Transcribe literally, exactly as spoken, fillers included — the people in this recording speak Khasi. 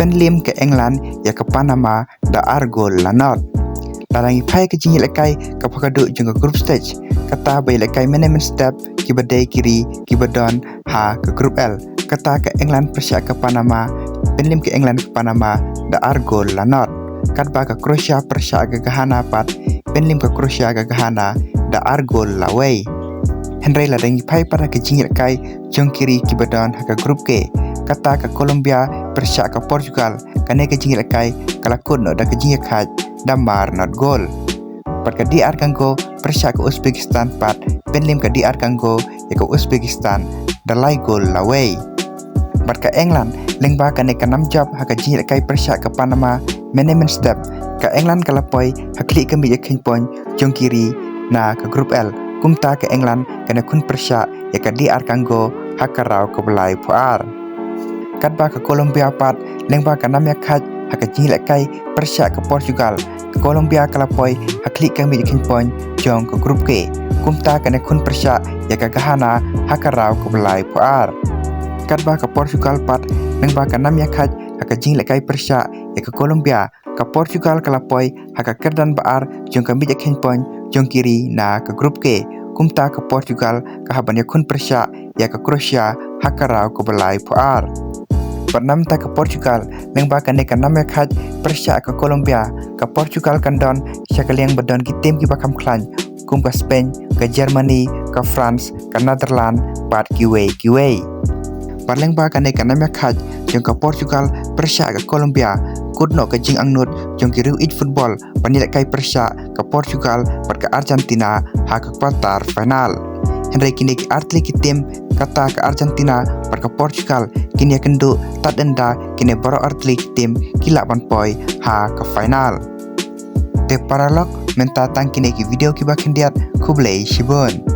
Pynliem ka England ïa ka Panama da ar gol la not. Lada ngi phai ka jingïalehkai ka pha ka duh jong ka group stage, kata ba ïalehkai mynne mynstep kiba dei ki ri kiba don ha ka group L. Kata ka England pyrshah ka Panama, pynliem ka England ka Panama da ar gol la not. Katba ka Croatia pyrshah ka Ghana pat, pynliem ka Croatia ka Ghana da ar gol la wei. Hynrei lada ngi phai pat ha ka jingïalehkai jong ki ri kiba don ha ka group K, kata ka Colombia pyrshah ka Portugal, kane ka jingïalehkai ka la kut noh da ka jingïakhaid da mar not gol. Bad ka D R Congo pyrshah ka Uzbekistan pat, pynliem ka D R Congo ïa ka Uzbekistan da lai gol la wei. Bad ka England, lyngba kane ka nam jop ha ka jingïalehkai pyrshah ka Panama mynne mynstep, ka England ka la poi ha khlieh ka miej ïakheiñ point jong ki ri na ka group L. Kumta ka England kan ïakhun pyrshah ïa ka D R Congo ha ka round kaba laiphew ar. Katba ka Colombia pat, lyngba ka nam ïakhaid ha ka jingïalehkai pyrshah ka Portugal, ka Colombia ka la poi ha khlieh ka miej ïakheiñ point jong ka group K. Kumta kan ïakhun pyrshah ïa ka Ghana ha ka round kaba laiphew ar. Katba ka Portugal pat, lyngba ka nam ïakhaid ha ka jingïalehkai pyrshah ïa ka Colombia, ka Portugal ka la poi ha ka kyrdan ba ar jong ka miej ïakheiñ point jong ki ri na ka group K. Kumta ka Portugal ka hap ban ïakhun pyrshah ïa ka Croatia ha ka round kaba laiphew ar. Bad namar ka Portugal, lyngba kane ka nam ïakhaid pyrshah ka Colombia, ka Portugal kan don sha ka liang ba don ki tim kiba kham khlaiñ, kum ka Spain, ka Germany, ka France, ka Netherlands bad kiwei kiwei. Bad lyngba kane ka nam ïakhaid jong ka Portugal pyrshah ka Colombia, kut noh ka jingangnud jong ki riew ïeit football ban ïalehkai pyrshah ka Portugal bad ka Argentina ha ka quarter final. Hynrei kine ki artylli ki tim, kata ka Argentina bad ka Portugal, kin ïakynduh tad ynda kine baroh artylli ki tim ki lah ban poi ha ka final. Te paralok, mynta tang kine ki video kiba khyndiat, khublei shibun.